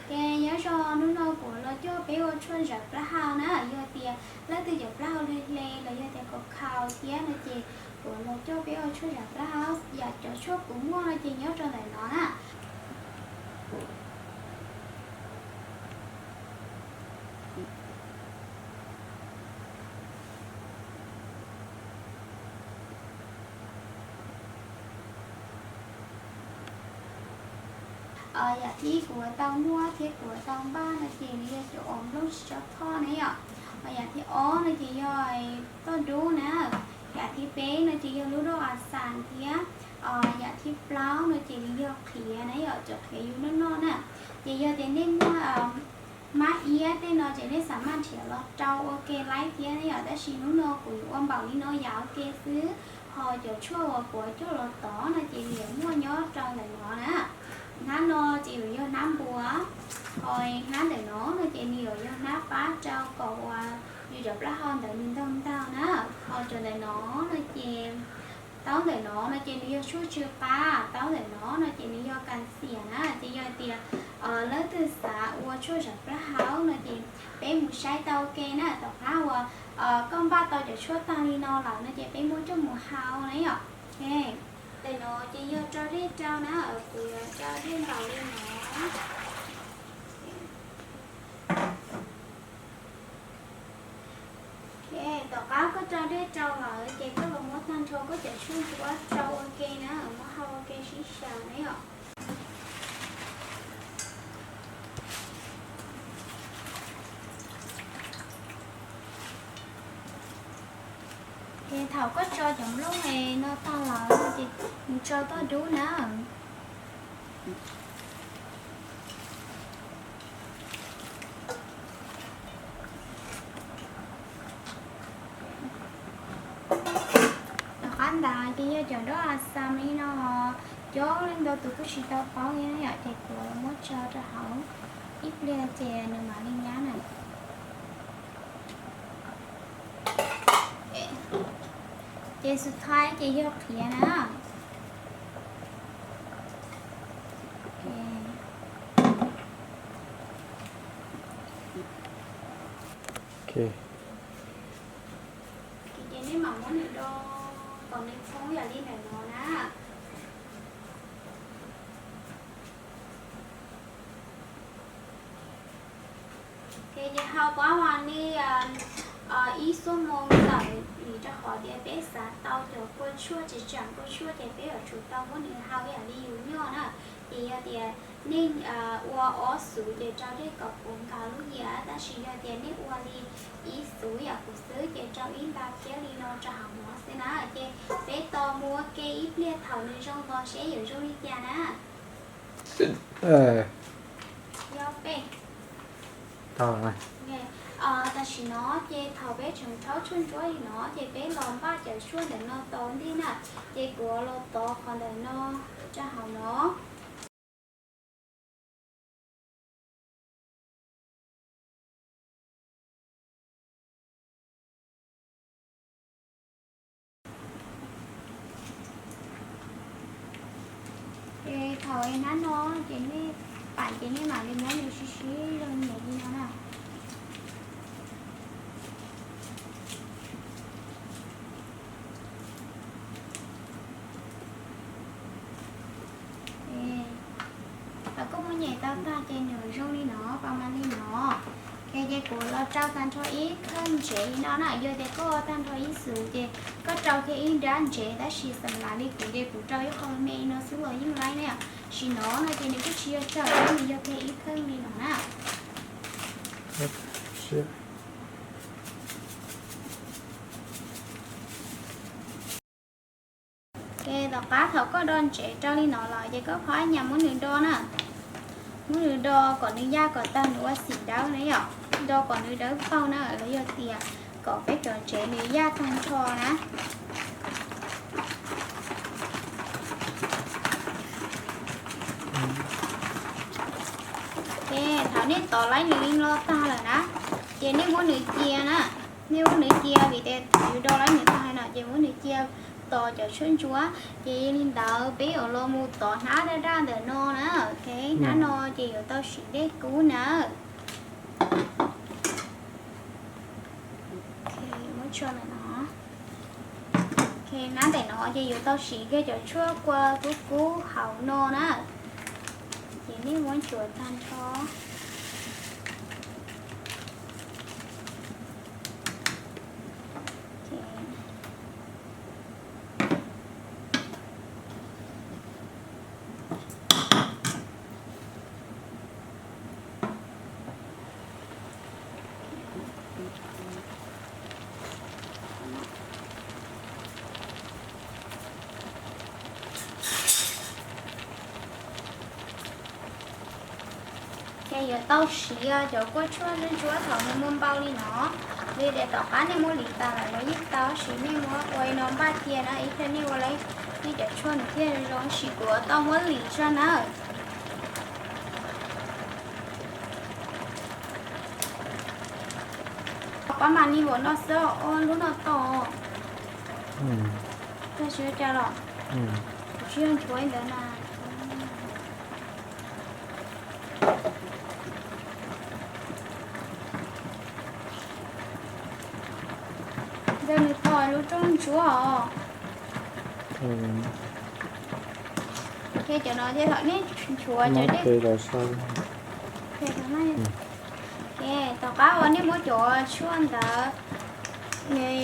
Ces nyob zoo, hnub no kuv los coj peb ua tshuaj zam plaub hau na. Yog tias leej twg cov plaub hau hle hle los yog tias khaus khaus thiab no ces kuv los coj peb ua tshuaj zam plaub hau. Yam cov tshuaj kuv muaj no ces nyob rau ntawm no na. Yam thib kuv tau muaj thiab kuv tau npaj no ces nws yog cov uas nplooj tsis tshua thoj na yom. Yam thib ob no ces yog toj dub na. Yam thib peb no ces yog lub doj a xas thiab. Yam thib plaub no ces nws yog qhiav na yom, cov qhiav yus noj noj na. Ces yog tias nej muaj hmab iab tej no ces nej xam maj nrhiav los rau ua ke laib thiab na yom, tab sis hnub no kuv yuav ua npaum li no yam ua ke xwb. Ho cov tshuaj uas kuv coj los tov no ces nws yuav muaj nyob rau ntawm no na. Hnab no ces yuav yog hnab npua, ho hnab ntawm no no ces nws yuav yog hnab pab rau kom uas yus cov plaub hau ntawd nws ntaug ntaug na. Ho cov ntawm no no ces taub ntawm no no ces nws yog tshuaj tsw qab, taub ntawm no no ces nws yog kas xiam na. Ces yog tias leej twg xav ua tshuaj zam plaub hau no ces peb mus saib tau ua ke na. Tom qab uas koj npaj tau cov tshuaj tag li no lawm no ces peb muab coj mus hau na yom. Ntawm no ces yog rau dej rau na, kuv yuav rau dej npaum li no. Tom qab koj rau dej rau lawm ces koj los muab tag nrho koj cov tshuaj ntsuab rau ua ke na, muab hau ua ke sib xyaw na yom. Ces thaum koj tso cov nplooj no tag lawm no ces mus tso toj dub na. Tom qab ntawd ces yog cov nrob a xam li no, coob leej ntau tus kuj tsis tau paub li na yom, ces kuv muab tso rau hauv ib pliag ces nws mam li nyab na. Ces xub thawj ces yog qhiav na. Ces nej mam muab nws do kom nws thoob yam li ntawm no na. Ces hau pab mas li ib xuab moos tawm vim rau qhov tias peb xav tau cov kua tshuaj tsis tseem kua tshuaj ces peb yuav tsum tau muab nws hau yam li yus nyuaj na. Ces yog tias nej ua ob xuv ces rau dej kom puv nkaus lub yias, tab sis yog tias nej ua li ib xuv yam kuv xwb ces rau ib nta phiab li no rau hauv no xwb na. Ces peb tos mus ua ke ib pliag thaum nws zoo los seb yuav zoo li cas na. Tam sim no ces thaum peb tseem rhaub tshuaj ntsuab li no ces peb los npaj cov tshuaj ntawm no tau ntej na. Ces kuv los tov qhov ntawm no rau hauv no. Ces thaum hnab no ces nej pais ces nej mam li muab nws sib sib zog nyem li no na. Thaum koj muab nyem tau tag ces nws zoo li no, pab mam li no. Ces kuv los rau tag nrho ib kheej ntsev li no na, yog tias koj ua tag nrho ib xuv ces koj rau kiag ib nrab ntsev, tab sis xam lav li kuv ces kuv rau ib qho me no xwb los yeej laib na. Sim no no ces nws kuj tsis yog tsawg, nws yog kiag ib kheej li no na. Ces tom qab thaum koj do ntsev rau li no lawm ces koj pab nyas muab nws do na. Muab nws do kom nws yaj kom tag nws ua xim dawb na yom. Do kom nws dawb paug na, los yog tias kom peb cov ntsev nws yaj tag nrho na. Ces thaum nej tov laib nws li no tag lawm na, ces nej muab nws cia na. Nej muab nws cia vim tias thaum yus do laib nws tag no ces muab nws cia Tos cov tshuaj ntsuab ces li ntawd peb yuav los mus tov hnab daj daj ntawm no na. Ok, hnab no ces yuav tau siv dej kub na. Muab tso ntawm no. Ok, hnab ntawm no ces yuav tau siv kiag cov tshuaj kua kub kub hauv no na. Ces nej muab ntsuav tag nrho. Ces yuav tau siv cov kua tshuaj ntsuab thaum nws muaj npau li no, vim tias tom qab nej muab lim tas lawm los yeej tau, tab sis nej muab ua li no npaj cia na, ib pliag nej ua li nej cov tshuaj nws thiaj zoo, tab sis kuv yuav tau muab lim tso na. Pab mas li npaum no xwb, ua lub no tau. Tag tsis ua cas los? Kuv tsis yog nchuav ntawd na. Ntawd nws tau lub rooj ntsuab os. Ces cov no ces thaum nej nchuav cov dej, tom qab uas nej muab cov tshuaj ntawd, nej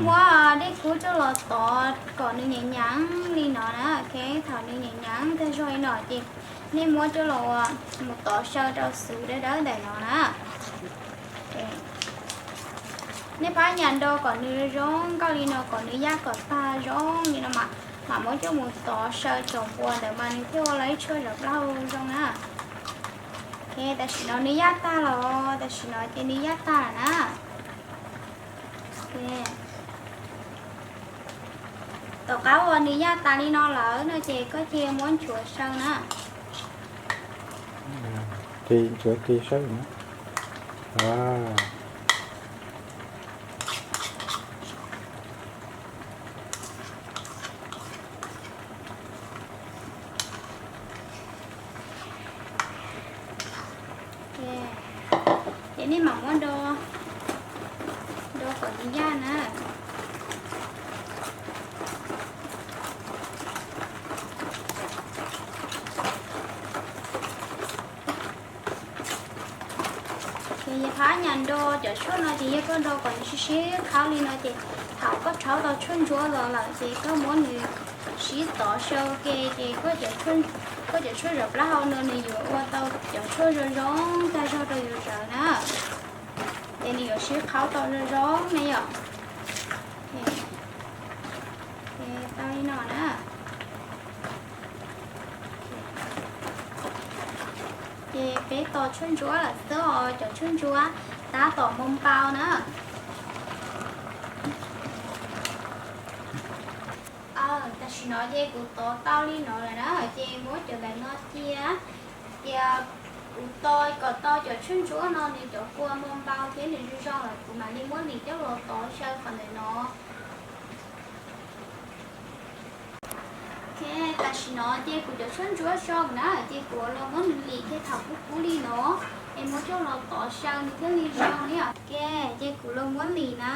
muab dej kub coj los tov kom nws nyam nyam li no na. Ok, thaum nws nyam nyam tag zog li no ces nej muab coj los mus tov saw rau xwb dawb dawb ntawm no na. Nej pab nyas nro kom nws zoo nkauj li no, kom nws yaj kom tag zoo li no mas, mam muab coj mus tov saw tsom npua ntawd mas nws thiaj ua lub tshuaj zaum plaub zoo na. Ok, tam sim no nws yaj tag los, tam sim no ces nws yaj tag lawm na. Tom qab uas nws yaj tas li no lawm no ces koj cia muab nchuav saw na. Cia nchuav cia saw na. Ces nej mam muab do, do kom nws yaj na. Ces yog phab nyas nro cov tshuaj no ces yog koj nro kom nws sib sib qhaub li no ces thaum koj rhaub tau tshuaj ntsuab los lawm ces koj muab nws sib tov saw ke ces koj cov tshuaj zaum plaub hau no nws yuav ua tau cov tshuaj zoo zoo tag zog rau yus zawv na. Ces nws yuav sib qhaub tau zoo zoo na yom. Tau li no na. Ces peb tos tshuaj ntsuab lawm xwb os, cov tshuaj ntsuab tab tom mus npau na. Tam sim no ces kuv tov tau li no lawm na, ces muab cov ntawm no cia, cia kuv tos kom tau cov tshuaj ntsuab no nws cov kua mus npau thiab nws zoo zoo lawm kuv mam li muab lim coj los tov saw qhov ntawm no. Ok, tam sim no ces kuv cov tshuaj ntsuab zoo na, ces kuv los muab nws lim kiag thaum kub kub li no, es muab coj los tov saw nws thiaj li zoo na yom. Ok, ces kuv los muab lim na.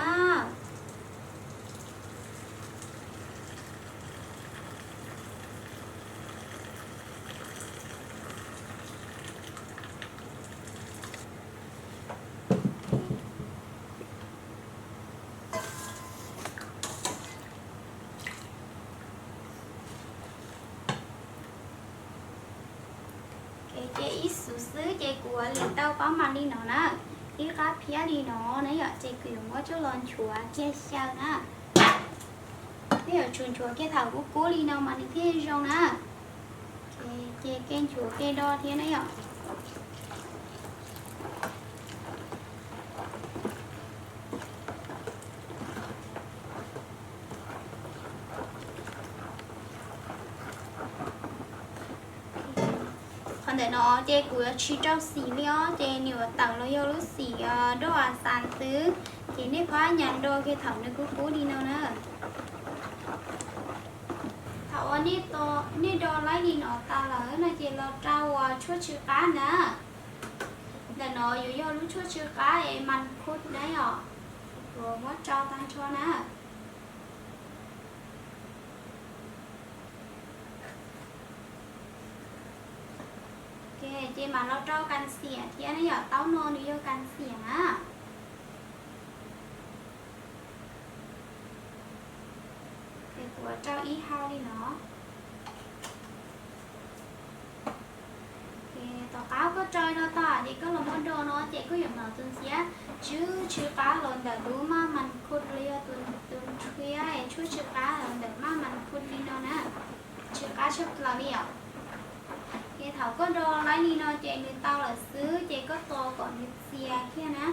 Ces ib xuv xwb ces kuv lim tau pab mas li no na, ib qab phiab li no na yom, ces kuv yuav muab coj los nchuav kiag xyaw na. Peb yuav tsum nchuav kiag thaum kub kub li no mas nws thiaj zoo na. Ces kev nchuav kev do thiab na yom. Qhov ntawm no ces kuv yuav tsis rau xim li os, ces nws yuav tawm los yog lub xim doj a xas xwb. Ces nej pab nyas do kiag thaum nws kub kub li no na. Thaum uas nej do laib li no tas lawm no ces los rau uas tshuaj tsw qab na. Ntawm no yuav yog lub tshuaj tsw qab es mas khub na yom, kuv muab rau tag nrho na. Ces mam los rau kas xiam thiab na yom, taub no nws yog kas xiam na. Ces kuv rau ib hau li no. Tom qab koj rau no tas ces koj los muab do no ces koj yuav hnov tus ntxhiab tsw tsw qab los ntawm lub maj mas khub los yog tus ntxhiab es tshuaj tsw qab los ntawm maj mas khub li no na. Tsw qab tshaj plaws li os. Ces thaum koj do laib li no ces nws tau lawm xwb ces koj tos kom nws txias kiag na.